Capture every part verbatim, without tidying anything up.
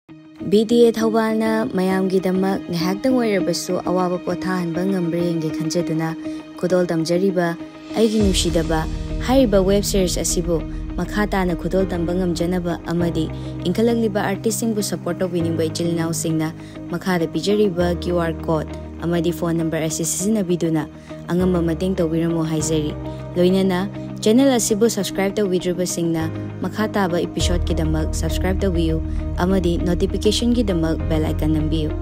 B T A ꯊꯧꯕꯥꯜꯅ ꯃꯌꯥꯝꯒꯤꯗꯃꯛ ꯉꯥꯏꯍꯥꯛꯇꯪ ꯑꯣꯏꯔꯕꯁꯨ ꯑꯋꯥꯕ ꯄꯣꯊꯥꯍꯟꯕ ꯉꯝꯕ꯭ꯔꯥ ꯌꯦꯡꯒꯦ ꯈꯟꯖꯗꯨꯅ ꯈꯨꯗꯣꯜ ꯇꯝꯖꯔꯤꯕ ꯑꯩꯒꯤ ꯅꯨꯡꯁꯤꯗꯕ ꯍꯥꯏꯔꯤꯕ ꯋꯦꯕ ꯁꯤꯔꯤꯁ ꯑꯁꯤꯕꯨ ꯃꯈꯥ ꯇꯥꯅ ꯈꯨꯗꯣꯜ ꯇꯝꯕ ꯉꯝꯖꯅꯕ ꯑꯃꯗꯤ ꯏꯟꯈꯠꯂꯛꯂꯤꯕ ꯑꯥꯔꯇꯤꯁꯁꯤꯡꯕꯨ ꯁꯄꯣꯔꯠ ꯇꯧꯕꯤꯅꯤꯡꯕ ꯏꯆꯤꯜ ꯏꯅꯥꯎꯁꯤꯡꯅ ꯃꯈꯥꯗ ꯄꯤꯖꯔꯤꯕ ꯀ꯭ꯌꯨ ꯑꯥꯔ ꯀꯣꯗ ꯑꯃꯗꯤ ꯐꯣꯟ ꯅꯝꯕꯔ ꯑꯁꯤ ꯁꯤꯖꯤꯟꯅꯕꯤꯗꯨꯅ ꯑꯉꯝꯕ ꯃꯇꯦꯡ ꯇꯧꯕꯤꯔꯝꯃꯨ ꯍꯥꯏꯖꯔꯤ꯫ ꯂꯣꯏꯅꯅ ꯆꯦꯅꯦꯜ ꯑꯁꯤꯕꯨ ꯁꯕꯁꯀ꯭ꯔꯥꯏꯕ ꯇꯧꯕꯤꯗ꯭ꯔꯤꯕꯁꯤꯡꯅ ꯃꯈꯥ ꯇꯥꯕ ꯏꯄꯤꯁꯣꯗꯀꯤꯗꯃꯛ ꯁꯕꯁꯀ꯭ꯔꯥꯏꯕ ꯇꯧꯕꯤꯌꯨ ꯑꯃꯗꯤ ꯅꯣꯇꯤꯐꯤꯀꯦꯁꯟꯒꯤꯗꯃꯛ ꯕꯦꯜ ꯑꯥꯏꯀꯟ ꯅꯝꯕꯤꯌꯨ꯫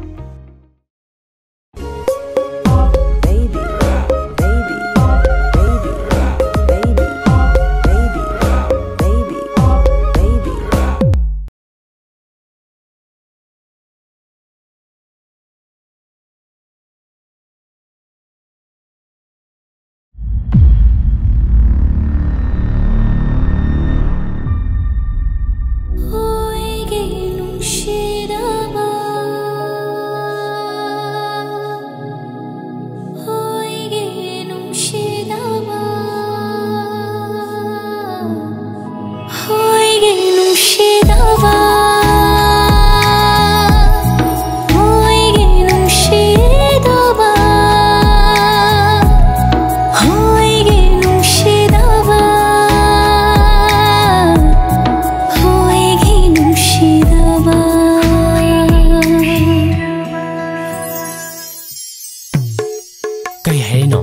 ꯀꯩ ꯍꯥꯏꯔꯤꯅꯣ?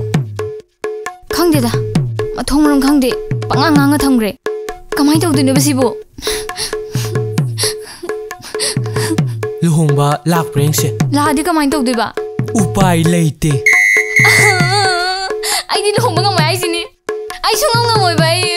ꯈꯪꯗꯦꯗ, ꯃꯊꯣꯡ ꯃꯔꯝ ꯈꯪꯗꯦ꯫ ꯄꯉꯥꯡ ꯉꯥꯡꯉ ꯊꯝꯈ꯭ꯔꯦ꯫ ꯀꯃꯥꯏꯅ ꯇꯧꯗꯣꯏꯅꯣꯕ ꯁꯤꯕꯨ? ꯂꯨꯍꯣꯡꯕ ꯂꯥꯛꯄ꯭ꯔꯥ ꯌꯦꯡꯁꯦ꯫ ꯂꯥꯛꯑꯗꯤ ꯀꯃꯥꯏꯅ ꯇꯧꯗꯣꯏꯕ? ꯎꯄꯥꯏ ꯂꯩꯇꯦ꯫ ꯑꯩꯗꯤ ꯂꯨꯍꯣꯡꯕ ꯉꯝꯃꯣꯏ ꯍꯥꯏꯁꯤꯅꯤ꯫ ꯑꯩ ꯁꯨꯡꯉꯝ ꯉꯝꯃꯣꯏꯕ ꯑꯩ꯫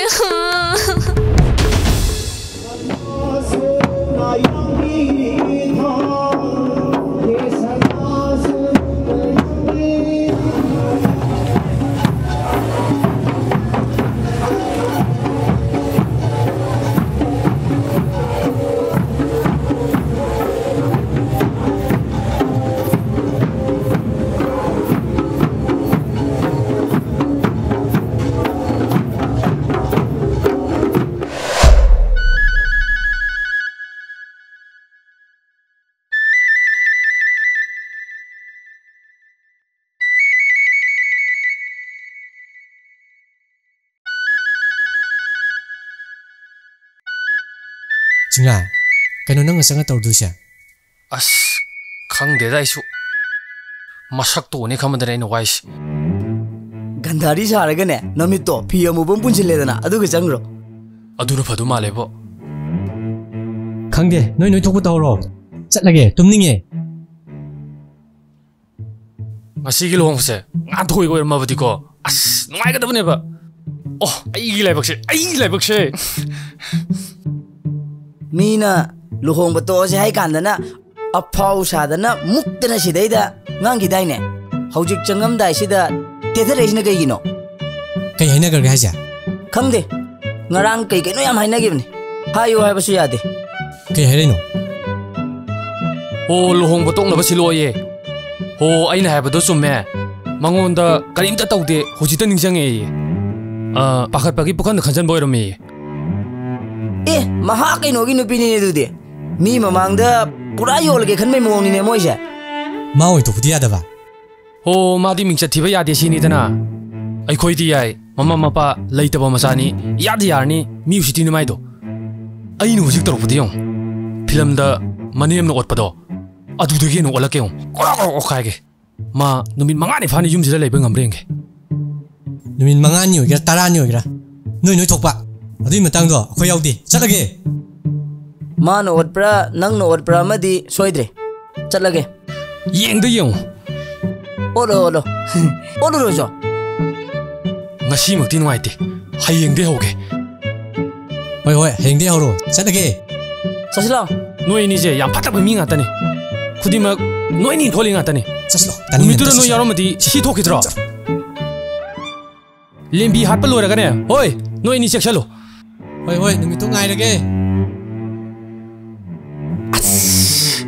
ꯆꯤꯡꯂꯥꯏ, ꯀꯩꯅꯣ ꯅꯪꯅ ꯆꯪꯉ ꯇꯧꯗꯣꯏꯁꯦ? ꯑꯁ, ꯈꯪꯗꯦꯗ ꯑꯩꯁꯨ꯫ ꯃꯁꯛꯇꯣ ꯎꯅꯤ ꯈꯟꯕꯗꯅꯦ ꯑꯩꯅ ꯋꯥꯏꯁꯦ꯫ ꯒꯟꯙꯥꯔꯤ ꯁꯥꯔꯒꯅꯦ, ꯅꯃꯤꯠꯇꯣ ꯐꯤ ꯑꯃꯨꯕ ꯑꯃ ꯄꯨꯟꯁꯤꯜꯂꯦꯗꯅ, ꯑꯗꯨꯒ ꯆꯪꯈ꯭ꯔꯣ꯫ ꯑꯗꯨꯅ ꯐꯗꯧ ꯃꯥꯜꯂꯦꯕꯣ꯫ ꯈꯪꯗꯦ, ꯅꯣꯏ ꯅꯣꯏ ꯊꯣꯛꯄ ꯇꯧꯔꯣ꯫ ꯆꯠꯂꯒꯦ, ꯇꯨꯝꯅꯤꯡꯉꯦ꯫ ꯉꯁꯤꯒꯤ ꯂꯨꯍꯣꯡꯕꯁꯦ ꯉꯥꯟꯊꯣꯏꯒ ꯑꯣꯏꯔꯝꯃꯕꯗꯤꯀꯣ, ꯑꯁ, ꯅꯨꯡꯉꯥꯏꯒꯗꯕꯅꯦꯕ꯫ ꯑꯣ, ꯑꯩꯒꯤ ꯂꯥꯏꯕꯛꯁꯦ, ꯑꯩꯒꯤ ꯂꯥꯏꯕꯛꯁꯦ꯫ ꯃꯤꯅ ꯂꯨꯍꯣꯡꯕ ꯇꯣꯛꯑꯁꯦ ꯍꯥꯏ ꯀꯥꯟꯗꯅ ꯑꯐꯥꯎ ꯁꯥꯗꯅ ꯃꯨꯛꯇꯅ ꯁꯤꯗꯩꯗ ꯉꯥꯡꯈꯤꯗꯥꯏꯅꯦ? ꯍꯧꯖꯤꯛ ꯆꯪꯉꯝꯗꯥꯏꯁꯤꯗ ꯇꯦꯊꯔꯛꯏꯁꯤꯅ ꯀꯩꯒꯤꯅꯣ? ꯀꯩ ꯍꯥꯏꯅꯈ꯭ꯔꯒꯦ ꯍꯥꯏꯁꯦ? ꯈꯪꯗꯦ꯫ ꯉꯔꯥꯡ ꯀꯩ ꯀꯩꯅꯣ ꯌꯥꯝ ꯍꯥꯏꯅꯈꯤꯕꯅꯦ꯫ ꯍꯥꯏꯌꯨ ꯍꯥꯏꯕꯁꯨ ꯌꯥꯗꯦ꯫ ꯀꯩ ꯍꯥꯏꯔꯛꯏꯅꯣ? ꯑꯣ, ꯂꯨꯍꯣꯡꯕ ꯇꯣꯛꯅꯕ ꯁꯤꯜꯂꯣꯌꯦ꯫ ꯍꯣ, ꯑꯩꯅ ꯍꯥꯏꯕꯗꯣ ꯆꯨꯝꯃꯦ꯫ ꯃꯉꯣꯟꯗ ꯀꯔꯤꯝꯇ ꯇꯧꯗꯦ, ꯍꯧꯖꯤꯛꯇ ꯅꯤꯡꯁꯤꯡꯉꯛꯑꯦꯌꯦ꯫ ꯑ, ꯄꯥꯈꯠꯄꯒꯤ ꯄꯨꯈꯝꯗ ꯈꯟꯖꯟꯕ ꯑꯣꯏꯔꯝꯃꯦꯌꯦ꯫ ꯑꯦ, ꯃꯍꯥ ꯀꯩꯅꯣꯒꯤ ꯅꯨꯄꯤꯅꯤꯅꯦ ꯑꯗꯨꯗꯤ꯫ ꯃꯤ ꯃꯃꯥꯡꯗ ꯄꯨꯔꯥ ꯌꯣꯜꯂꯒꯦ ꯈꯟꯕꯩ ꯃꯑꯣꯡꯅꯤꯅꯦ ꯃꯣꯏꯁꯦ꯫ ꯃꯥ ꯑꯣꯏꯊꯣꯛꯄꯗꯤ ꯌꯥꯗꯕ꯫ ꯍꯣ, ꯃꯥꯗꯤ ꯃꯤꯡꯆꯠ ꯊꯤꯕ ꯌꯥꯗꯦ ꯁꯤꯅꯤꯗꯅ꯫ ꯑꯩꯈꯣꯏꯗꯤ ꯌꯥꯏ, ꯃꯃꯥ ꯃꯄꯥ ꯂꯩꯇꯕ ꯃꯆꯥꯅꯤ, ꯏꯌꯥꯗ ꯌꯥꯔꯅꯤ, ꯃꯤ ꯎꯁꯤꯠꯇꯤꯅꯤ ꯃꯥꯏꯗꯣ꯫ ꯑꯩꯅ ꯍꯧꯖꯤꯛ ꯇꯧꯔꯛꯄꯗꯤ ꯌꯦꯡꯉꯨ, ꯐꯤꯂꯝꯗ ꯃꯅꯦꯝꯅ ꯑꯣꯠꯄꯗꯣ, ꯑꯗꯨꯗꯒꯤ ꯍꯦꯟꯅ ꯑꯣꯠꯂꯛꯀꯦ ꯌꯦꯡꯉꯨ, ꯀꯣꯔꯣꯛ ꯀꯣꯔꯣꯛ ꯑꯣꯠꯈꯥꯏꯒꯦ꯫ ꯃꯥ ꯅꯨꯃꯤꯠ ꯃꯉꯥꯅꯤ ꯐꯥꯅ ꯌꯨꯝꯁꯤꯗ ꯂꯩꯕ ꯉꯝꯕ꯭ꯔꯥ ꯌꯦꯡꯒꯦ꯫ ꯅꯨꯃꯤꯠ ꯃꯉꯥꯅꯤ ꯑꯣꯏꯒꯦꯔꯥ, ꯇꯔꯥꯅꯤ ꯑꯣꯏꯒꯦꯔꯥ, ꯅꯣꯏ ꯅꯣꯏ ꯊꯣꯛꯄ꯫ ꯑꯗꯨꯒꯤ ꯃꯇꯥꯡꯗꯣ ꯑꯩꯈꯣꯏ ꯌꯥꯎꯗꯦ꯫ ꯆꯠꯂꯒꯦ꯫ ꯃꯥꯅ ꯑꯣꯠꯄ꯭ꯔꯥ, ꯅꯪꯅ ꯑꯣꯠꯄ꯭ꯔꯥ ꯑꯃꯗꯤ ꯁꯣꯏꯗ꯭ꯔꯦ꯫ ꯆꯠꯂꯒꯦ꯫ ꯌꯦꯡꯗ ꯌꯦꯡꯉꯨ꯫ ꯑꯣꯠꯂꯣ, ꯑꯣꯠꯂꯣ꯫ ꯑꯣꯠꯂꯨꯔꯣꯁꯣ꯫ ꯉꯁꯤꯃꯛꯇꯤ ꯅꯨꯡꯉꯥꯏꯇꯦ꯫ ꯍꯌꯦꯡꯗꯩ ꯍꯧꯒꯦ꯫ ꯍꯣꯏ, ꯍꯣꯏ, ꯍꯌꯦꯡꯗꯩ ꯍꯧꯔꯣ꯫ ꯆꯠꯂꯒꯦ꯫ ꯆꯠꯁꯤꯂꯥꯎ꯫ ꯅꯣꯏ ꯑꯅꯤꯁꯦ ꯌꯥꯝ ꯐꯠꯇꯕ ꯃꯤ ꯉꯥꯛꯇꯅꯤ꯫ ꯈꯨꯗꯤꯡꯃꯛ ꯅꯣꯏ ꯑꯅꯤ ꯊꯣꯛꯍꯜꯂꯤ ꯉꯥꯛꯇꯅꯤ꯫ ꯆꯠꯁꯤꯂꯥꯎ꯫ ꯇꯥꯅꯤꯡꯗꯦ꯫ ꯅꯨꯃꯤꯠꯇꯨꯗ ꯅꯣꯏ ꯆꯠꯁꯤꯂꯥꯎ꯫ ꯌꯥꯎꯔꯝꯃꯗꯤ ꯁꯤ ꯊꯣꯛꯈꯤꯗ꯭ꯔꯣ? ꯂꯦꯝꯕꯤ ꯍꯥꯠꯄ ꯂꯣꯏꯔꯒꯅꯦ, ꯍꯣꯏ, ꯅꯣꯏ ꯑꯅꯤ ꯆꯦꯛꯁꯜꯂꯨ꯫ ꯍꯣꯏ, ꯍꯣꯏ, ꯅꯨꯃꯤꯠꯇꯨ ꯉꯥꯏꯔꯒꯦ꯫ ꯑꯁ!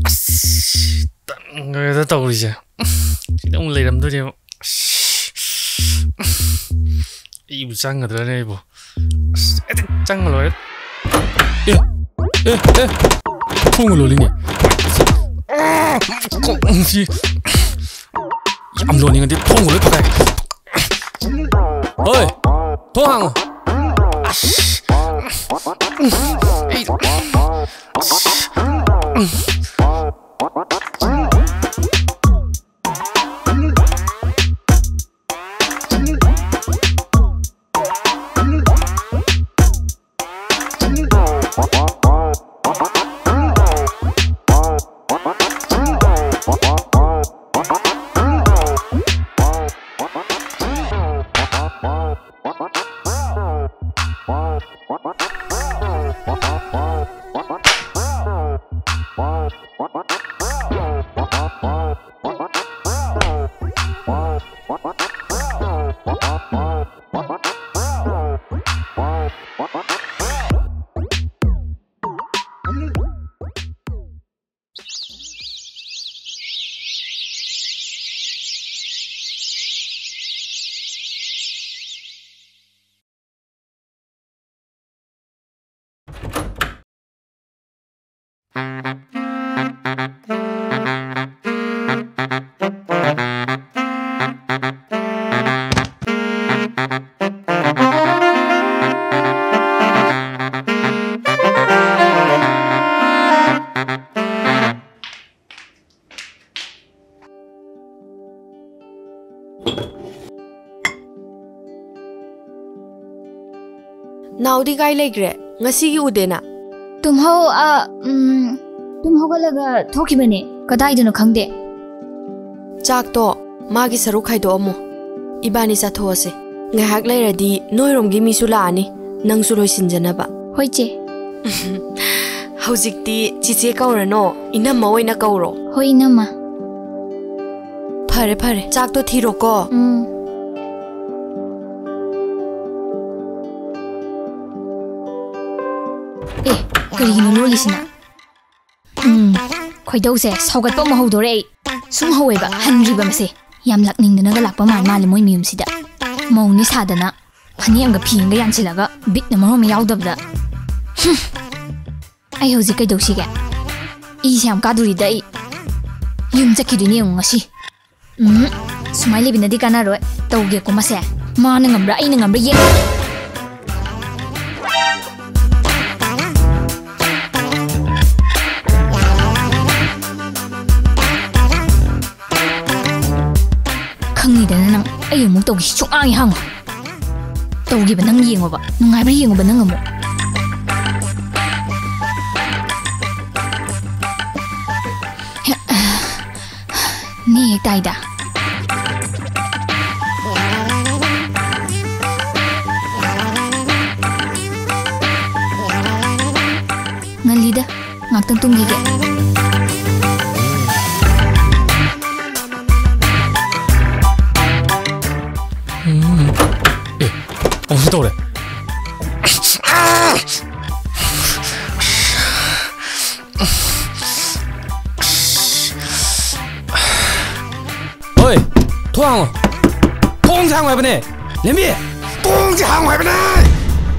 ꯑꯁ, ꯇꯟꯈ꯭ꯔꯦꯗ ꯇꯧꯔꯤꯁꯦ꯫ ꯁꯤꯗ ꯑꯃꯨꯛ ꯂꯩꯔꯝꯗꯣꯏꯅꯦꯕ꯫ ꯑꯁ, ꯑꯩꯕꯨ ꯆꯪꯒꯗ꯭ꯔꯅꯦ ꯑꯩꯕꯨ? ꯑꯁ, ꯑꯦ, ꯆꯪꯉ ꯂꯣꯏꯔꯦ꯫ ꯑꯦ, ꯑꯦ, ꯑꯦ, ꯊꯣꯡꯒ ꯂꯣꯜꯂꯤꯅꯦ꯫ ꯀꯣꯛꯁꯤ ꯌꯥꯝ ꯂꯣꯟꯅꯤꯡꯉꯗꯤ ꯊꯣꯡꯒ ꯂꯣꯏ ꯐꯛꯀꯥꯏꯒꯦ꯫ ꯍꯣꯏ, ꯊꯣꯡ ꯍꯥꯡꯉꯣ꯫ ꯑꯁ꯫ ꯑꯩ ꯅꯥꯎꯗꯤ ꯀꯥꯏ ꯂꯩꯈ꯭ꯔꯦ? ꯉꯁꯤꯒꯤ ꯎꯗꯦꯅ꯫ ꯇꯨꯝꯍꯧ-, ꯑ, ꯎꯝ, ꯇꯨꯝ ꯍꯧꯒꯠꯂꯒ ꯊꯣꯛꯈꯤꯕꯅꯦ꯫ ꯀꯗꯥꯏꯗꯅꯣ ꯈꯪꯗꯦ꯫ ꯆꯥꯛꯇꯣ ꯃꯥꯒꯤ ꯁꯔꯨꯛ ꯈꯥꯏꯗꯣꯛꯑꯝꯃꯣ꯫ ꯏꯕꯥꯅꯤ ꯆꯥꯊꯣꯛꯑꯁꯦ꯫ ꯉꯥꯏꯍꯥꯛ ꯂꯩꯔꯗꯤ ꯅꯣꯏꯔꯣꯝꯒꯤ ꯃꯤꯁꯨ ꯂꯥꯛꯑꯅꯤ, ꯅꯪꯁꯨ ꯂꯣꯏꯁꯤꯟꯖꯅꯕ꯫ ꯍꯣꯏ, ꯆꯦ꯫ ꯍꯧꯖꯤꯛꯇꯤ ꯆꯤꯆꯦ ꯀꯧꯔꯅꯣ, ꯏꯅꯝꯃ ꯑꯣꯏꯅ ꯀꯧꯔꯣ꯫ ꯍꯣꯏ, ꯏꯅꯝꯃ꯫ ꯐꯔꯦ, ꯐꯔꯦ꯫ ꯆꯥꯛꯇꯣ ꯊꯤꯔꯣꯀꯣ꯫ ꯎꯝ꯫ ꯑꯦ, ꯀꯔꯤꯒꯤꯅꯣ ꯂꯣꯜꯂꯤꯁꯤꯅ? ꯎꯝ, ꯈꯣꯏꯗꯧꯁꯦ ꯁꯧꯒꯠꯄ ꯑꯃ ꯍꯧꯗꯣꯔꯦ ꯑꯩ꯫ ꯁꯨꯝ ꯍꯧꯋꯦꯕ, ꯍꯟꯗ꯭ꯔꯤꯕ ꯃꯁꯦ꯫ ꯌꯥꯝ ꯂꯥꯛꯅꯤꯡꯗꯅꯒ ꯂꯥꯛꯄ ꯃꯥꯟ ꯃꯥꯜꯂꯦ ꯃꯣꯏ ꯃꯌꯨꯝꯁꯤꯗ꯫ ꯃꯧꯅꯤ ꯁꯥꯗꯅ ꯐꯅꯦꯛ ꯑꯃꯒ ꯐꯤ ꯑꯃꯒ ꯌꯥꯟꯁꯤꯜꯂꯒ ꯕꯤꯠꯅ ꯃꯔꯣꯟ ꯑꯃ ꯌꯥꯎꯗꯕꯗ꯫ ꯍꯨꯝ꯫ ꯑꯩ ꯍꯧꯖꯤꯛ ꯀꯩꯗꯧꯁꯤꯒꯦ? ꯏꯁꯦ ꯌꯥꯝ ꯀꯥꯗꯣꯔꯤꯗ ꯑꯩ꯫ ꯌꯨꯝ ꯆꯠꯈꯤꯗꯣꯏꯅꯦ ꯌꯦꯡꯉꯨ ꯉꯁꯤ꯫ ꯎꯝ, ꯁꯨꯃꯥꯏꯅ ꯂꯩꯕꯅꯗꯤ ꯀꯥꯟꯅꯔꯣꯏ꯫ ꯇꯧꯒꯦꯀꯣ ꯃꯁꯦ꯫ ꯃꯥꯅ ꯉꯝꯕ꯭ꯔꯥ ꯑꯩꯅ ꯉꯝꯕ꯭ꯔꯥ ꯌꯦꯡ꯫ ꯈꯪꯅꯤꯗꯅ ꯅꯪ꯫ ꯑꯩ ꯑꯃꯨꯛ ꯇꯧꯒꯦ꯫ ꯁꯨꯡꯍꯥꯡ ꯍꯦꯛ ꯍꯥꯡꯉꯣ꯫ ꯇꯧꯒꯦꯕ ꯅꯪ ꯌꯦꯡꯉꯣꯕ꯫ ꯅꯨꯡꯉꯥꯏꯕ꯭ꯔꯥ ꯌꯦꯡꯉꯣꯕ ꯅꯪ ꯑꯃꯨꯛ꯫ ꯅꯦ ꯍꯦꯛ ꯇꯥꯏꯗ꯫ ꯉꯜꯂꯤꯗ, ꯉꯥꯛꯇꯪ ꯇꯨꯝꯈꯤꯒꯦ꯫ ꯎꯝ꯫ ꯑꯦ, ꯑꯃꯨꯛꯁꯨ ꯇꯧꯔꯦ꯫ ꯍꯣꯏ, ꯊꯣꯡ ꯍꯥꯡꯉꯣ꯫ ꯊꯣꯡꯁꯦ ꯍꯥꯡꯉꯣ ꯍꯥꯏꯕꯅꯦ꯫ ꯂꯦꯝꯕꯤ, ꯊꯣꯡꯁꯦ ꯍꯥꯡꯉꯣ ꯍꯥꯏꯕꯅꯦ꯫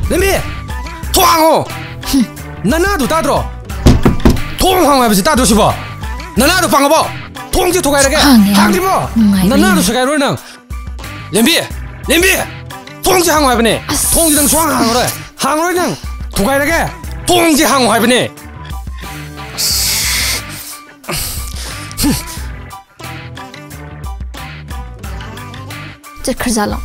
ꯂꯦꯝꯕꯤ, ꯊꯣꯡ ꯍꯥꯡꯉꯣ꯫ ꯍꯨꯝ, ꯅꯅꯥꯗꯨ ꯇꯥꯗ꯭ꯔꯣ? ꯊꯣꯡ ꯍꯥꯡꯉꯣ ꯍꯥꯏꯕꯁꯤ ꯇꯥꯗ꯭ꯔꯣ ꯁꯤꯕꯣ? ꯅꯅꯥꯗꯨ ꯄꯪꯉꯕꯣ? ꯊꯣꯡꯁꯦ ꯊꯨꯒꯥꯏꯔꯒꯦ꯫ ꯍꯥꯡꯉꯦ, ꯍꯥꯡꯉꯦ꯫ ꯍꯥꯡꯗ꯭ꯔꯤꯕꯣ? ꯅꯨꯡꯉꯥꯏꯕꯅꯦ꯫ ꯅꯅꯥꯗꯨ ꯁꯦꯒꯥꯏꯔꯣꯏ ꯅꯪ꯫ ꯂꯦꯝꯕꯤ! ꯂꯦꯝꯕꯤ! ꯊꯣꯡꯁꯦ ꯍꯥꯡꯉꯣ ꯍꯥꯏꯕꯅꯦ! ꯑꯁ! ꯊꯣꯡꯁꯦ ꯅꯪ ꯁꯨꯡꯍꯥꯡ ꯍꯥꯡꯉꯔꯣꯏ! ꯍꯥꯡꯉꯔꯣꯏ ꯅꯪ! ꯊꯨꯒꯥꯏꯔꯒꯦ! ꯊꯣꯡꯁꯦ ꯍꯥꯡꯉꯣ ꯍꯥꯏꯕꯅꯦ! ꯆꯠꯈ꯭ꯔꯖꯥꯠꯂꯣ?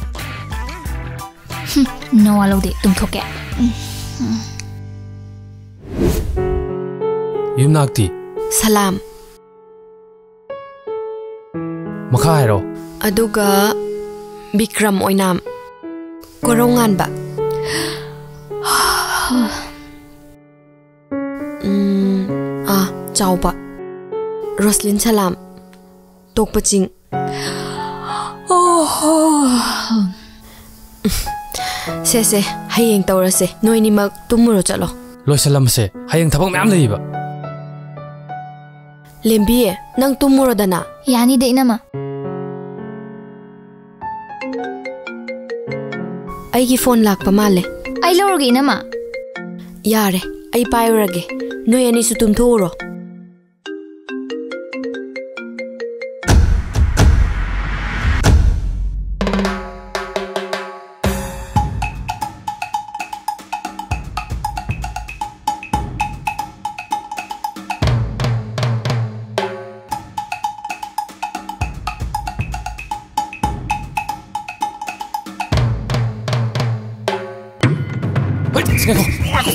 ꯍꯨꯝ, ꯅꯋꯥ ꯂꯧꯗꯦ, ꯇꯨꯝꯊꯣꯛꯀꯦ꯫ ꯎꯝ, ꯎꯝ꯫ ꯌꯨꯝꯅꯥꯛꯇꯤ? ꯁꯂꯥꯝ꯫ ꯃꯈꯥ ꯍꯥꯏꯔꯣ꯫ ꯑꯗꯨꯒ ꯕꯤꯀ꯭ꯔꯝ ꯑꯣꯏꯅꯥꯝ, ꯀꯣꯔꯧꯉꯥꯟꯕ꯫ ꯎꯝ, ꯑꯥ, ꯆꯥꯎꯕ꯫ ꯔꯣꯁꯂꯤꯟ ꯁꯂꯥꯝ, ꯇꯣꯛꯄ ꯆꯤꯡ꯫ ꯑꯣꯍꯣ꯫ ꯁꯦ, ꯁꯦ, ꯍꯌꯦꯡ ꯇꯧꯔꯁꯦ꯫ ꯅꯣꯏꯅꯤꯃꯛ ꯇꯨꯝꯃꯨꯔꯣ ꯆꯠꯂꯣ꯫ ꯂꯣꯏꯁꯜꯂꯝꯃꯁꯦ꯫ ꯍꯌꯦꯡ ꯊꯕꯛ ꯃꯌꯥꯝ ꯂꯩꯌꯦꯕ꯫ ꯂꯦꯝꯕꯤ, ꯅꯪ ꯇꯨꯝꯃꯨꯔꯣꯗꯅ꯫ ꯌꯥꯅꯤꯗ, ꯏꯅꯝꯃ꯫ ꯑꯩꯒꯤ ꯐꯣꯟ ꯂꯥꯛꯄ ꯃꯥꯜꯂꯦ꯫ ꯑꯩ ꯂꯧꯔꯒꯦ, ꯏꯅꯝꯃ꯫ ꯌꯥꯔꯦ, ꯑꯩ ꯄꯥꯏꯔꯨꯔꯒꯦ꯫ ꯅꯣꯏ ꯑꯅꯤꯁꯨ ꯇꯨꯝꯊꯣꯛꯎꯔꯣ꯫ ꯉꯥꯏꯈꯣ, ꯉꯥꯏꯈꯣ꯫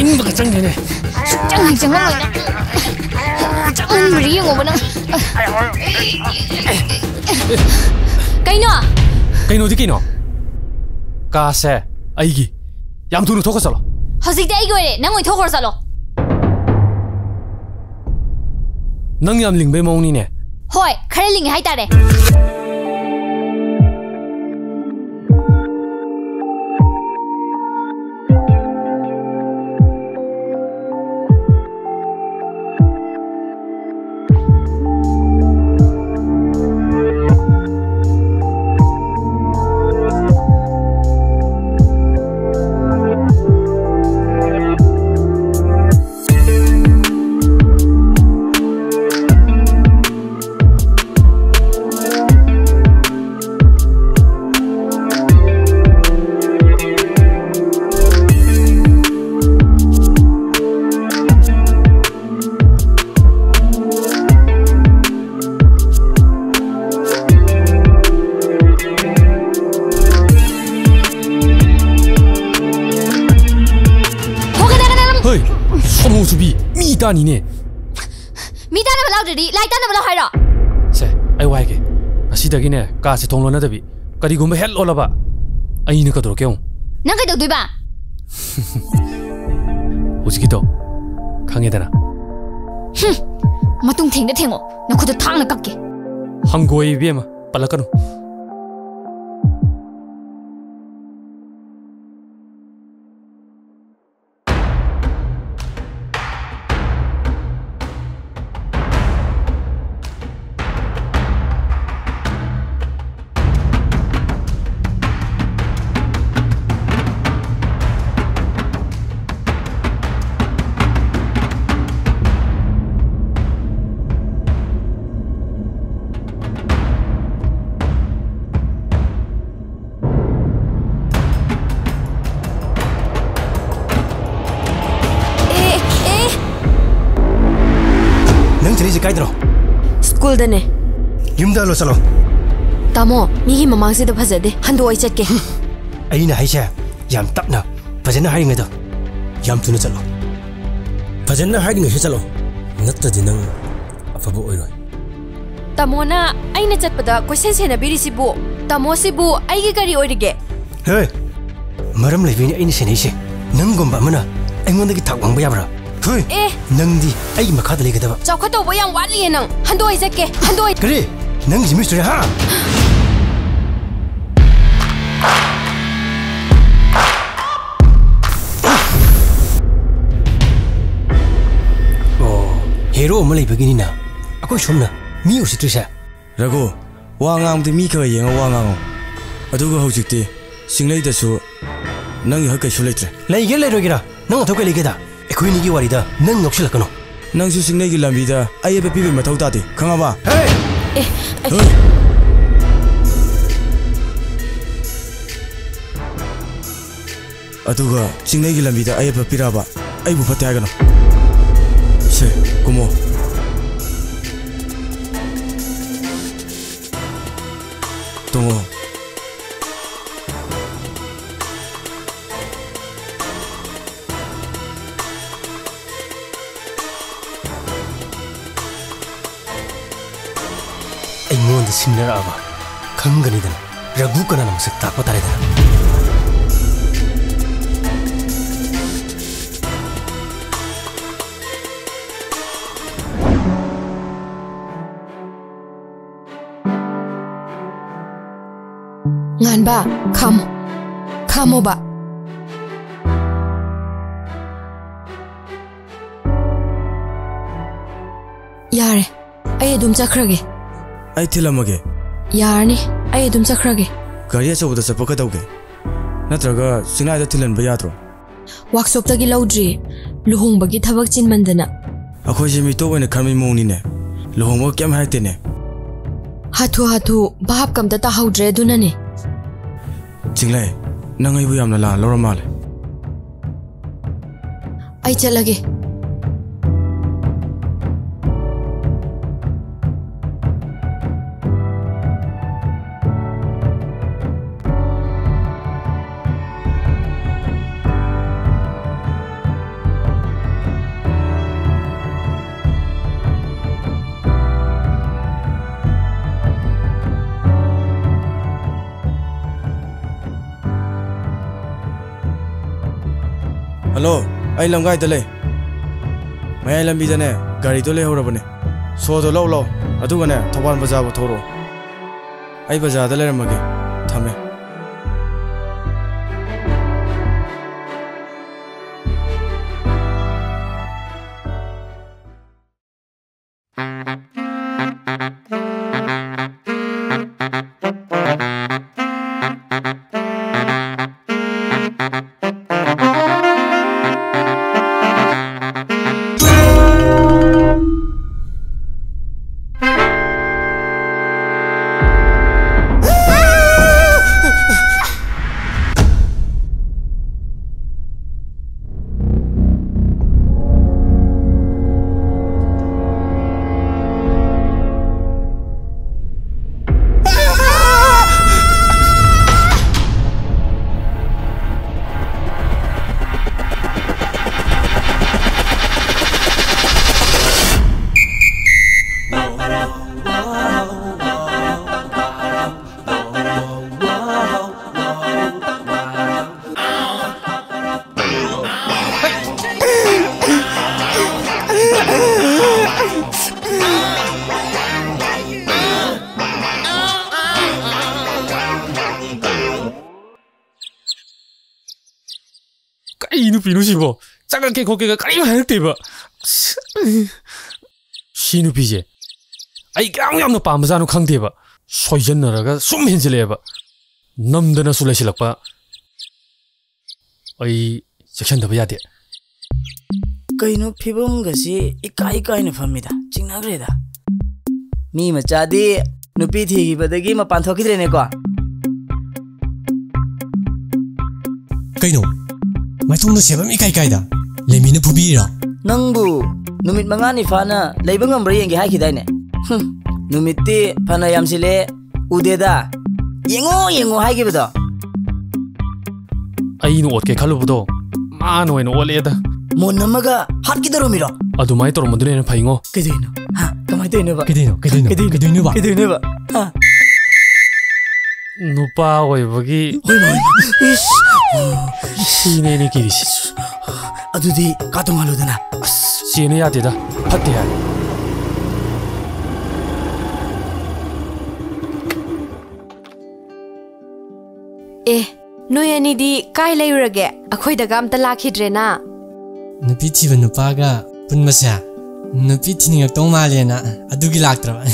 ꯏꯪꯕꯒ ꯆꯪꯗꯦꯅꯦ꯫ ꯁꯨꯡꯆꯪ ꯍꯦꯛ ꯆꯪꯉꯝꯃꯣꯏ ꯅꯪ꯫ ꯆꯪꯍꯟꯕ꯭ꯔꯥ ꯌꯦꯡꯉꯣꯕ ꯅꯪ꯫ ꯀꯩꯅꯣ? ꯀꯩꯅꯣꯗꯤ ꯀꯩꯅꯣ? ꯀꯥꯁꯦ ꯑꯩꯒꯤ꯫ ꯌꯥꯝ ꯊꯨꯅ ꯊꯣꯛꯈ꯭ꯔ ꯆꯠꯂꯣ꯫ ꯍꯧꯖꯤꯛꯇꯤ ꯑꯩꯒꯤ ꯑꯣꯏꯔꯦ, ꯅꯪ ꯑꯣꯏꯅ ꯊꯣꯛꯈ꯭ꯔ ꯆꯠꯂꯣ꯫ ꯅꯪ ꯌꯥꯝ ꯂꯤꯡꯕꯩ ꯃꯑꯣꯡꯅꯤꯅꯦ꯫ ꯍꯣꯏ, ꯈꯔ ꯂꯤꯡꯉꯦ ꯍꯥꯏꯇꯥꯔꯦ꯫ ꯍꯣꯏ, ꯑꯃꯨ ꯁꯨꯕꯤ, ꯃꯤ ꯇꯥꯅꯤꯅꯦ꯫ ꯃꯤ ꯇꯥꯅꯕ ꯂꯥꯎꯗ꯭ꯔꯗꯤ ꯂꯥꯏ ꯇꯥꯅꯕ ꯂꯥꯎ ꯍꯥꯏꯔꯣ? ꯁꯦ, ꯑꯩ ꯋꯥ ꯍꯥꯏꯒꯦ꯫ ꯉꯁꯤꯗꯒꯤꯅꯦ, ꯀꯥꯁꯦ ꯊꯣꯡ ꯂꯣꯟꯅꯗꯕꯤ꯫ ꯀꯔꯤꯒꯨꯝꯕ ꯍꯦꯛ ꯂꯣꯜꯂꯕ, ꯑꯩꯅ ꯀꯩꯗꯧꯔꯛꯀꯦ ꯌꯦꯡꯉꯨ꯫ ꯅꯪ ꯀꯩꯗꯧꯗꯣꯏꯕ? ꯍꯧꯖꯤꯛꯀꯤꯗꯣ ꯈꯪꯉꯦꯗꯅ꯫ ꯍꯨꯝ, ꯃꯇꯨꯡ ꯊꯦꯡꯗ ꯊꯦꯡꯉꯣ, ꯅꯈꯨꯠꯇ ꯊꯥꯡꯅ ꯀꯛꯀꯦ꯫ ꯍꯪꯒꯣꯏ ꯏꯕꯦꯝꯃ, ꯄꯜꯂꯛꯀꯅꯨ꯫ ꯑꯦ, ꯑꯦ꯫ ꯅꯪ ꯆꯠꯂꯤꯁꯦ ꯀꯥꯏꯗꯅꯣ? ꯑꯁ, ꯁ꯭ꯀꯨꯜꯗꯅꯦ꯫ ꯌꯨꯝꯗ ꯍꯜꯂꯣ ꯆꯠꯂꯣ꯫ ꯇꯥꯃꯣ, ꯃꯤꯒꯤ ꯃꯃꯥꯡꯁꯤꯗ ꯐꯖꯗꯦ꯫ ꯍꯟꯗꯣꯛꯑꯣ, ꯑꯩ ꯆꯠꯀꯦ꯫ ꯑꯩꯅ ꯍꯥꯏꯁꯦ ꯌꯥꯝ ꯇꯞꯅ, ꯐꯖꯅ ꯍꯥꯏꯔꯤꯉꯩꯗ ꯌꯥꯝ ꯊꯨꯅ ꯆꯠꯂꯣ꯫ ꯐꯖꯅ ꯍꯥꯏꯔꯤꯉꯩꯁꯤ ꯆꯠꯂꯣ, ꯅꯠꯇ꯭ꯔꯗꯤ ꯅꯪ ꯑꯐꯕ ꯑꯣꯏꯔꯣꯏ꯫ ꯇꯥꯃꯣꯅ ꯑꯩꯅ ꯆꯠꯄꯗ ꯀꯣꯏꯁꯦꯟ ꯁꯦꯟꯅꯕꯤꯔꯤꯁꯤꯕꯨ? ꯇꯥꯃꯣꯁꯤꯕꯨ ꯑꯩꯒꯤ ꯀꯔꯤ ꯑꯣꯏꯔꯤꯒꯦ? ꯍꯦ! ꯃꯔꯝ ꯂꯩꯕꯩꯅꯦ ꯑꯩꯅ ꯁꯦꯟꯅꯩꯁꯦ꯫ ꯅꯪꯒꯨꯝꯕ ꯑꯃꯅ ꯑꯩꯉꯣꯟꯗꯒꯤ ꯊꯥꯛ ꯋꯥꯡꯕ ꯌꯥꯕ꯭ꯔꯥ? ꯍꯦ! ꯑꯦ! ꯅꯪꯗꯤ ꯑꯩꯒꯤ ꯃꯈꯥꯗ ꯂꯩꯒꯗꯕ꯫ ꯆꯥꯎꯈꯠꯇꯧꯕ ꯌꯥꯝ ꯋꯥꯠꯂꯤꯌꯦ ꯅꯪ꯫ ꯍꯟꯗꯣꯛꯑ ꯆꯠꯀꯦ꯫ ꯍꯟꯗꯣꯛꯑ ꯀꯔꯤ? ꯅꯪꯒꯤꯁꯤ ꯃꯤꯁꯇ꯭ꯔꯤ, ꯍꯥ? ꯑꯣ, ꯍꯦꯔꯣ ꯑꯃ ꯂꯩꯕꯒꯤꯅꯤꯅ ꯑꯩꯈꯣꯏ ꯁꯣꯝꯅ ꯃꯤ ꯎꯁꯤꯠꯇ꯭ꯔꯤꯁꯦ꯫ ꯔꯘꯨ, ꯋꯥ ꯉꯥꯡꯕꯗꯤ ꯃꯤ ꯈꯔ ꯌꯦꯡꯉ ꯋꯥ ꯉꯥꯡꯉꯣ꯫ ꯑꯗꯨꯒ ꯍꯧꯖꯤꯛꯇꯤ ꯆꯤꯡꯂꯩꯗꯁꯨ ꯅꯪꯒꯤ ꯍꯛ ꯀꯩꯁꯨ ꯂꯩꯇ꯭ꯔꯦ꯫ ꯂꯩꯒꯦꯔꯥ ꯂꯩꯔꯣꯏꯒꯦꯔꯥ, ꯅꯪ ꯅꯊꯧ ꯀꯩ ꯂꯩꯒꯦꯗ? ꯑꯩꯈꯣꯏꯅꯤꯒꯤ ꯋꯥꯔꯤꯗ ꯅꯪ ꯌꯥꯎꯁꯤꯜꯂꯛꯀꯅꯨ꯫ ꯅꯪꯁꯨ ꯆꯤꯡꯂꯩꯒꯤ ꯂꯝꯕꯤꯗ ꯑꯌꯦꯠꯄ ꯄꯤꯕꯒꯤ ꯃꯊꯧ ꯇꯥꯗꯦ, ꯈꯪꯉꯕ? ꯍꯦ! ꯑꯦ, ꯑꯩ ꯍꯦ! ꯑꯗꯨꯒ ꯆꯤꯡꯂꯩꯒꯤ ꯂꯝꯕꯤꯗ ꯑꯌꯦꯠꯄ ꯄꯤꯔꯛꯑꯕ ꯑꯩꯕꯨ ꯐꯠꯇꯦ ꯍꯥꯏꯒꯅꯨ꯫ ꯁꯦ, ꯀꯨꯝꯃꯣ꯫ ꯇꯣꯡꯉꯣ꯫ ꯑꯩꯉꯣꯟꯗ ꯁꯤꯡꯅꯔꯛꯑꯕ ꯈꯪꯒꯅꯤꯗꯅ, ꯔꯘꯨ ꯀꯅꯥꯅ ꯃꯁꯛ ꯇꯥꯛꯄ ꯇꯥꯔꯦꯗꯅ꯫ ꯉꯥꯟꯕ, ꯈꯥꯝꯃꯣ꯫ ꯈꯥꯝꯃꯣꯕ꯫ ꯌꯥꯔꯦ, ꯑꯩ ꯑꯗꯨꯝ ꯆꯠꯈ꯭ꯔꯒꯦ꯫ ꯑꯩ ꯊꯤꯜꯂꯝꯃꯒꯦ꯫ ꯌꯥꯔꯅꯤ, ꯑꯩ ꯑꯗꯨꯝ ꯆꯠꯈ꯭ꯔꯒꯦ꯫ ꯒꯥꯔꯤ ꯑꯆꯧꯕꯗ ꯆꯠꯄ ꯀꯩꯗꯧꯒꯦ? ꯅꯠꯇ꯭ꯔꯒ ꯆꯤꯡꯂꯥꯏꯗ ꯊꯤꯜꯍꯟꯕ ꯌꯥꯗ꯭ꯔꯣ? ꯋꯥꯛꯁꯣꯞꯇꯒꯤ ꯂꯧꯗ꯭ꯔꯤ, ꯂꯨꯍꯣꯡꯕꯒꯤ ꯊꯕꯛ ꯆꯤꯟꯃꯟꯗꯅ꯫ ꯑꯩꯈꯣꯏꯁꯦ ꯃꯤꯇꯣꯞ ꯑꯣꯏꯅ ꯈꯟꯕꯒꯤ ꯃꯑꯣꯡꯅꯤꯅꯦ꯫ ꯂꯨꯍꯣꯡꯕꯒ ꯀꯩꯝ ꯍꯥꯏꯔꯛꯇꯦꯅꯦ꯫ ꯍꯥꯊꯨ ꯍꯥꯊꯨ ꯚꯥꯞꯀ ꯑꯝꯇ ꯇꯥꯍꯧꯗ꯭ꯔꯦ, ꯑꯗꯨꯅꯅꯦ꯫ ꯆꯤꯡꯂꯩ, ꯅꯪ ꯑꯩꯕꯨ ꯌꯥꯝꯅ ꯂꯥꯟꯅ ꯂꯧꯔ ꯃꯥꯜꯂꯦ꯫ ꯑꯩ ꯆꯠꯂꯒꯦ꯫ ꯍꯜꯂꯣ, ꯑꯩ ꯂꯝꯒꯥꯏꯗ ꯂꯩ꯫ ꯃꯌꯥꯏ ꯂꯝꯕꯤꯗꯅꯦ ꯒꯥꯔꯤꯗꯣ ꯂꯩꯍꯧꯔꯕꯅꯦ꯫ ꯁꯣꯗꯣ ꯂꯧ ꯂꯥꯎ, ꯑꯗꯨꯒꯅꯦ ꯊꯧꯕꯥꯜ ꯕꯖꯥꯔꯕꯨ ꯊꯧꯔꯛꯑꯣ꯫ ꯑꯩ ꯕꯖꯥꯔꯗ ꯂꯩꯔꯝꯃꯒꯦ꯫ ꯊꯝꯃꯦ꯫ ꯀꯩ ꯅꯨꯄꯤꯅꯣ ꯁꯤꯕꯣ? ꯆꯪꯉꯛꯀꯦ ꯈꯣꯠꯀꯦꯒ ꯀꯔꯤꯝ ꯍꯥꯏꯔꯛꯇꯦꯕ꯫ ꯑꯁ, ꯁꯤ ꯅꯨꯄꯤꯁꯦ ꯑꯩ ꯀꯌꯥꯝ ꯌꯥꯝꯅ ꯄꯥꯝꯕꯖꯥꯠꯅꯣ ꯈꯪꯗꯦꯕ꯫ ꯁꯣꯏꯖꯟꯅꯔꯒ ꯁꯨꯝ ꯍꯦꯟꯖꯤꯜꯂꯛꯑꯦꯕ꯫ ꯅꯝꯗꯅꯁꯨ ꯂꯩꯁꯤꯜꯂꯛꯄ꯫ ꯑꯩ ꯆꯦꯛꯁꯤꯟꯗꯕ ꯌꯥꯗꯦ꯫ ꯀꯩꯅꯣ ꯐꯤꯕꯝꯒꯁꯤ ꯏꯀꯥꯏ ꯏꯀꯥꯏꯅ ꯐꯝꯃꯤꯗ, ꯆꯤꯡꯅꯈ꯭ꯔꯦꯗ꯫ ꯃꯤ ꯃꯆꯥꯗꯤ ꯅꯨꯄꯤ ꯊꯤꯈꯤꯕꯗꯒꯤ ꯃꯄꯥꯟ ꯊꯣꯛꯈꯤꯗ꯭ꯔꯦꯅꯦꯀꯣ꯫ ꯀꯩꯅꯣ? ꯃꯥꯏꯊꯣꯡꯗ ꯁꯦꯕꯝ ꯏꯀꯥꯏ ꯀꯥꯏꯗ? ꯂꯦꯝꯃꯤꯅ ꯐꯨꯕꯤꯔꯤꯔꯣ? ꯅꯪꯕꯨ ꯅꯨꯃꯤꯠ ꯃꯉꯥꯅꯤ ꯐꯥꯅ ꯂꯩꯕ ꯉꯝꯕ꯭ꯔꯥ ꯌꯦꯡꯒꯦ ꯍꯥꯏꯈꯤꯗꯥꯏꯅꯦ? ꯍꯨꯝ, ꯅꯨꯃꯤꯠꯇꯤ ꯐꯅ ꯌꯥꯝꯁꯤꯜꯂꯦ, ꯎꯗꯦꯗ꯫ ꯌꯦꯡꯉꯣ, ꯌꯦꯡꯉꯣ ꯍꯥꯏꯈꯤꯕꯗꯣ꯫ ꯑꯩꯅ ꯑꯣꯠꯀꯦ ꯈꯜꯂꯨꯕꯗꯣ ꯃꯥꯅ ꯑꯣꯏꯅ ꯑꯣꯠꯂꯛꯑꯦꯗ꯫ ꯃꯣꯟ ꯅꯝꯃꯒ ꯍꯥꯠꯀꯦ ꯇꯧꯔꯝꯃꯤꯔꯣ? ꯑꯗꯨꯃꯥꯏꯅ ꯇꯧꯔꯝꯕꯗꯨꯅ ꯍꯦꯟꯅ ꯐꯩꯉꯣ꯫ ꯀꯩꯗꯧꯔꯤꯅꯣ? ꯍꯥ? ꯀꯃꯥꯏꯅ ꯇꯧꯔꯤꯅꯣꯕ? ꯀꯩꯗꯧꯔꯤꯅꯣ? ꯀꯩꯗꯧꯔꯤꯅꯣ? ꯀꯩꯗꯧꯔꯤꯅꯣ? ꯀꯩꯗꯧꯔꯤꯅꯣꯕ? ꯀꯩꯗꯧꯔꯤꯅꯣꯕ? ꯍꯥ? ꯅꯨꯄꯥ ꯑꯣꯏꯕꯒꯤ ꯍꯣꯏ, ꯍꯣꯏ, ꯍꯣꯏ꯫ ꯏꯁ! ꯁꯤꯅꯦ ꯑꯩꯅ ꯀꯤꯔꯤꯁꯤ꯫ ꯑꯗꯨꯗꯤ ꯀꯥ ꯇꯣꯡꯍꯜꯂꯨꯗꯅ꯫ ꯑꯁ, ꯆꯦꯅ ꯌꯥꯗꯦꯗ, ꯐꯠꯇꯦ ꯍꯥꯏ꯫ ꯑꯦ, ꯅꯣꯏ ꯑꯅꯤꯗꯤ ꯀꯥꯏ ꯂꯩꯔꯨꯔꯒꯦ? ꯑꯩꯈꯣꯏꯗꯒ ꯑꯝꯇ ꯂꯥꯛꯈꯤꯗ꯭ꯔꯦꯅ꯫ ꯅꯨꯄꯤ ꯊꯤꯕ ꯅꯨꯄꯥꯒ ꯄꯨꯟꯕꯁꯦ ꯅꯨꯄꯤ ꯊꯤꯅꯤꯡꯉꯛꯇꯧ ꯃꯥꯜꯂꯦꯅ, ꯑꯗꯨꯒꯤ ꯂꯥꯛꯇ꯭ꯔꯕ꯫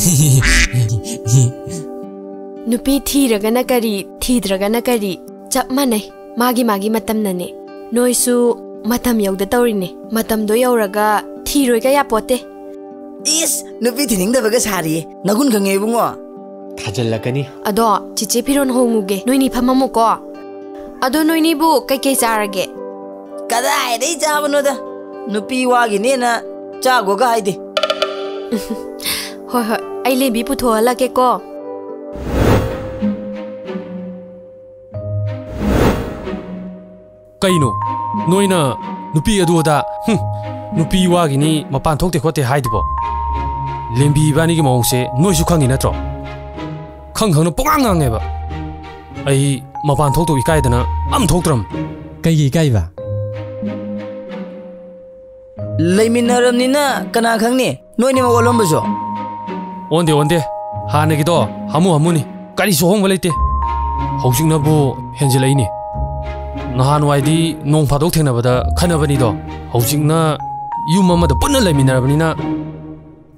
ꯅꯨꯄꯤ ꯊꯤꯔꯒꯅ ꯀꯔꯤ, ꯊꯤꯗ꯭ꯔꯒꯅ ꯀꯔꯤ, ꯆꯞ ꯃꯥꯟꯅꯩ꯫ ꯃꯥꯒꯤ ꯃꯥꯒꯤ ꯃꯇꯝꯅꯅꯦ꯫ ꯅꯣꯏꯁꯨ ꯃꯇꯝ ꯌꯧꯗ ꯇꯧꯔꯤꯅꯦ꯫ ꯃꯇꯝꯗꯣ ꯌꯧꯔꯒ ꯊꯤꯔꯣꯏꯒ ꯌꯥꯄꯣꯠꯇꯦ꯫ ꯏꯁ, ꯅꯨꯄꯤ ꯊꯤꯅꯤꯡꯗꯕꯒ ꯁꯥꯔꯤꯌꯦ꯫ ꯅꯒꯨꯟ ꯈꯪꯉꯦ ꯏꯕꯨꯡꯉꯣ꯫ ꯊꯥꯖꯤꯜꯂꯛꯀꯅꯤ꯫ ꯑꯗꯣ ꯆꯤꯆꯦ, ꯐꯤꯔꯣꯟ ꯍꯣꯡꯉꯨꯒꯦ꯫ ꯅꯣꯏꯅꯤ ꯐꯝꯃꯝꯃꯨꯀꯣ꯫ ꯑꯗꯣ ꯅꯣꯏꯅꯤꯕꯨ ꯀꯩꯀꯩ ꯆꯥꯔꯒꯦ? ꯀꯗꯥꯏꯗꯩ ꯆꯥꯕꯅꯣꯗ? ꯅꯨꯄꯤ ꯋꯥꯒꯤꯅꯦꯅ ꯆꯥꯒꯣꯒ ꯍꯥꯏꯗꯦ꯫ ꯍꯣꯏ, ꯍꯣꯏ, ꯑꯩ ꯂꯦꯝꯕꯤ ꯄꯨꯊꯣꯛꯍꯜꯂꯛꯀꯦꯀꯣ꯫ ꯀꯩꯅꯣ? ꯅꯣꯏꯅ ꯅꯨꯄꯤ ꯑꯗꯨ ꯑꯗꯥ, ꯍꯨꯝ, ꯅꯨꯄꯤ ꯋꯥꯒꯤꯅꯤ, ꯃꯄꯥꯟ ꯊꯣꯛꯇꯦ ꯈꯣꯠꯇꯦ ꯍꯥꯏꯗꯨꯕꯣ? ꯂꯦꯝꯕꯤ ꯏꯕꯥꯅꯤꯒꯤ ꯃꯑꯣꯡꯁꯦ ꯅꯣꯏꯁꯨ ꯈꯪꯉꯤ ꯅꯠꯇ꯭ꯔꯣ? ꯈꯪ ꯈꯪꯅ ꯄꯉꯥꯡ ꯉꯥꯡꯉꯦꯕ꯫ ꯑꯩ ꯃꯄꯥꯟ ꯊꯣꯛꯇꯧ ꯏꯀꯥꯏꯗꯅ ꯑꯝ ꯊꯣꯛꯇ꯭ꯔꯝ꯫ ꯀꯩꯒꯤ ꯏꯀꯥꯏꯕ? ꯂꯩꯃꯤꯟꯅꯔꯕꯅꯤꯅ ꯀꯅꯥ ꯈꯪꯅꯤ? ꯅꯣꯏꯅꯤꯃꯛ ꯑꯣꯜꯂꯝꯕꯁꯨ꯫ ꯑꯣꯟꯗꯦ, ꯑꯣꯟꯗꯦ꯫ ꯍꯥꯟꯅꯒꯤꯗꯣ ꯍꯥꯃꯨ ꯍꯥꯃꯨꯅꯤ꯫ ꯀꯔꯤꯁꯨ ꯑꯍꯣꯡꯕ ꯂꯩꯇꯦ꯫ ꯍꯧꯖꯤꯛꯅꯕꯨ ꯍꯦꯟꯖꯤꯜꯂꯛꯏꯅꯦ꯫ ꯅꯍꯥꯟꯋꯥꯏꯗꯤ ꯅꯣꯡ ꯐꯥꯗꯣꯛ ꯊꯦꯡꯅꯕꯗ ꯈꯟꯅꯕꯅꯤꯗꯣ꯫ ꯍꯧꯖꯤꯛꯅ ꯌꯨꯝ ꯑꯃꯗ ꯄꯨꯟꯅ ꯂꯩꯃꯤꯟꯅꯔꯕꯅꯤꯅ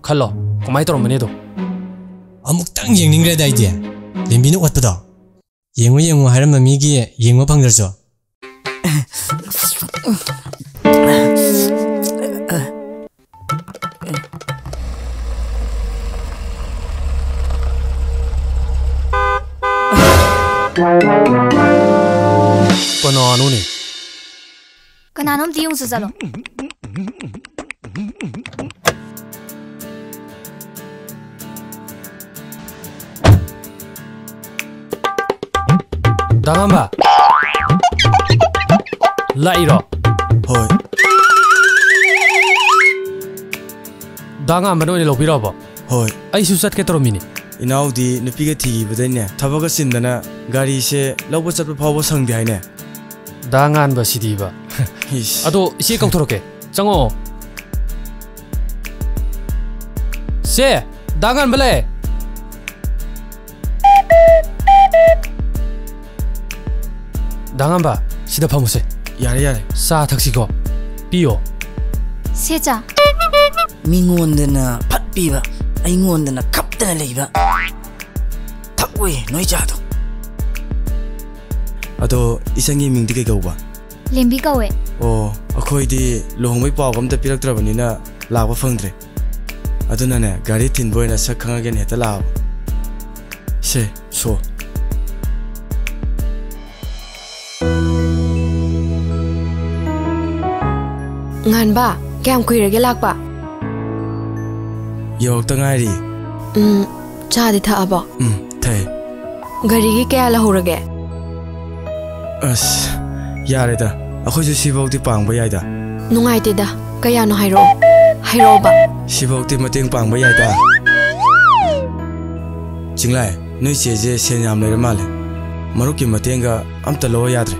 ꯈꯜꯂꯣ, ꯀꯃꯥꯏ ꯇꯧꯔꯝꯃꯅꯤꯗꯣ꯫ ꯑꯃꯨꯛꯇꯪ ꯌꯦꯡꯅꯤꯡꯈ꯭ꯔꯦꯗ ꯑꯩꯗꯤ, ꯂꯦꯝꯕꯤꯅ ꯑꯣꯠꯄꯗꯣ꯫ ꯌꯦꯡꯉꯨ, ꯌꯦꯡꯉꯨ ꯍꯥꯏꯔꯝꯕ ꯃꯤꯒꯤ ꯌꯦꯡꯕ ꯐꯪꯗ꯭ꯔꯁꯨ꯫ ꯀꯅꯥꯅꯣꯅꯦ? ꯀꯅꯥꯅꯣ ꯑꯝꯇ ꯌꯦꯡꯉꯨꯆꯣ ꯆꯠꯂꯣ꯫ ꯗꯥ ꯉꯥꯟꯕ? ꯂꯥꯛꯏꯔꯣ? ꯍꯣꯏ꯫ ꯗꯥ ꯉꯥꯟꯕꯅ ꯑꯣꯏꯅ ꯂꯧꯕꯤꯔꯛꯑꯕꯣ? ꯍꯣꯏ꯫ ꯑꯩꯁꯨ ꯆꯠꯀꯦ ꯇꯧꯔꯝꯃꯤꯅꯦ꯫ ꯏꯅꯥꯎꯗꯤ ꯅꯨꯄꯤꯒ ꯊꯤꯈꯤꯕꯗꯩꯅꯦ, ꯊꯕꯛꯀ ꯆꯤꯟꯗꯅ ꯒꯥꯔꯤꯁꯦ ꯂꯧꯕ ꯆꯠꯄ ꯐꯥꯎꯕ ꯁꯪꯗꯦ ꯍꯥꯏꯅꯦ꯫ ꯗꯥ ꯉꯥꯟꯕ ꯁꯤꯗꯤꯕ꯫ ꯏꯁ꯫ ꯑꯗꯣ ꯏꯆꯦ ꯀꯧꯊꯣꯔꯛꯀꯦ꯫ ꯆꯪꯉꯣ꯫ ꯁꯦ, ꯗꯥ ꯉꯥꯟꯕ ꯂꯩ꯫ ꯗꯥ ꯉꯥꯟꯕ, ꯁꯤꯗ ꯐꯝꯃꯨꯁꯦ꯫ ꯌꯥꯔꯦ, ꯌꯥꯔꯦ꯫ ꯆꯥ ꯊꯛꯁꯤꯀꯣ꯫ ꯄꯤꯌꯣ꯫ ꯁꯦ ꯆꯥ꯫ ꯃꯤꯉꯣꯟꯗꯅ ꯐꯠ ꯄꯤꯕ, ꯑꯩꯉꯣꯟꯗꯅ ꯀꯞꯇꯅ ꯂꯩꯕ꯫ ꯊꯛꯑꯣꯏ ꯅꯣꯏ ꯆꯥꯗꯣ꯫ ꯑꯗꯣ ꯏꯆꯟꯒꯤ ꯃꯤꯡꯗꯤ ꯀꯩ ꯀꯧꯕ? ꯂꯦꯝꯕꯤ ꯀꯧꯋꯦ꯫ ꯑꯣ, ꯑꯩꯈꯣꯏꯗꯤ ꯂꯨꯍꯣꯡꯕꯩ ꯄꯥꯎꯒ ꯑꯝꯇ ꯄꯤꯔꯛꯇ꯭ꯔꯕꯅꯤꯅ ꯂꯥꯛꯄ ꯐꯪꯗ꯭ꯔꯦ꯫ ꯑꯗꯨꯅꯅꯦ, ꯒꯥꯔꯤ ꯊꯤꯟꯕ ꯑꯣꯏꯅ ꯁꯛ ꯈꯪꯉꯒꯦꯅ ꯍꯦꯛꯇ ꯂꯥꯛꯑꯕ꯫ ꯁꯦ, ꯁꯣ꯫ ꯉꯥꯟꯕ, ꯀꯌꯥꯝ ꯀꯨꯏꯔꯒꯦ ꯂꯥꯛꯄ? ꯌꯧꯔꯛꯇ ꯉꯥꯏꯔꯤ꯫ ꯎꯝ, ꯆꯥꯗꯤ ꯊꯛꯑꯕꯣ? ꯎꯝ, ꯊꯛꯑꯦ꯫ ꯒꯥꯔꯤꯒꯤ ꯀꯌꯥ ꯂꯧꯍꯧꯔꯒꯦ? ꯑꯁ, ꯌꯥꯔꯦꯗ, ꯑꯩꯈꯣꯏꯁꯨ ꯁꯤꯐꯥꯎꯗꯤ ꯄꯥꯡꯕ ꯌꯥꯏꯗ꯫ ꯅꯨꯡꯉꯥꯏꯇꯦꯗ, ꯀꯌꯥꯅꯣ ꯍꯥꯏꯔꯛꯑꯣ, ꯍꯥꯏꯔꯛꯑꯣꯕ꯫ ꯁꯤꯐꯥꯎꯗꯤ ꯃꯇꯦꯡ ꯄꯥꯡꯕ ꯌꯥꯏꯗ꯫ ꯆꯤꯡꯂꯥꯏ, ꯅꯣꯏ ꯆꯦꯁꯦ ꯁꯦꯟ ꯌꯥꯝ ꯂꯩꯔ ꯃꯥꯜꯂꯦ꯫ ꯃꯔꯨꯞꯀꯤ ꯃꯇꯦꯡꯒ ꯑꯝꯇ ꯂꯧꯔ ꯌꯥꯗ꯭ꯔꯦ꯫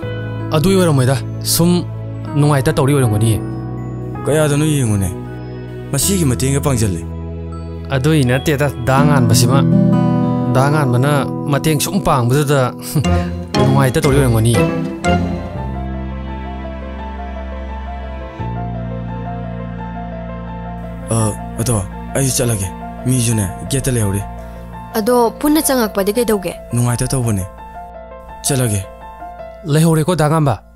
ꯑꯗꯨꯏ ꯑꯣꯏꯔꯝꯃꯣꯏꯗ, ꯁꯨꯝ ꯅꯨꯡꯉꯥꯏꯇ ꯇꯧꯔꯤ ꯑꯣꯏꯔꯝꯒꯅꯤꯌꯦ꯫ ꯀꯌꯥꯗꯅꯣ ꯌꯦꯡꯉꯨꯅꯦ, ꯃꯁꯤꯒꯤ ꯃꯇꯦꯡꯒ ꯄꯥꯡꯖꯜꯂꯦ꯫ ꯑꯗꯨꯏ ꯅꯠꯇꯦꯗ, ꯗꯥ ꯉꯥꯟꯕꯁꯤꯃ꯫ ꯗꯥ ꯉꯥꯟꯕꯅ ꯃꯇꯦꯡ ꯁꯨꯝ ꯄꯥꯡꯕꯗꯨꯗ ꯅꯨꯡꯉꯥꯏꯇ ꯇꯧꯔꯤ ꯑꯣꯏꯔꯝꯒꯅꯤꯌꯦ꯫ ꯑ, ꯑꯗꯣ ꯑꯩꯁꯨ ꯆꯠꯂꯒꯦ, ꯃꯤꯁꯨꯅꯦ ꯒꯦꯠꯇ ꯂꯩꯍꯧꯔꯤ꯫ ꯑꯗꯣ ꯄꯨꯟꯅ ꯆꯪꯉꯛꯄꯗꯤ ꯀꯩꯗꯧꯒꯦ? ꯅꯨꯡꯉꯥꯏꯇ ꯇꯧꯕꯅꯦ, ꯆꯠꯂꯒꯦ꯫ ꯂꯩꯍꯧꯔꯦꯀꯣ ꯗꯥ ꯉꯥꯟꯕ?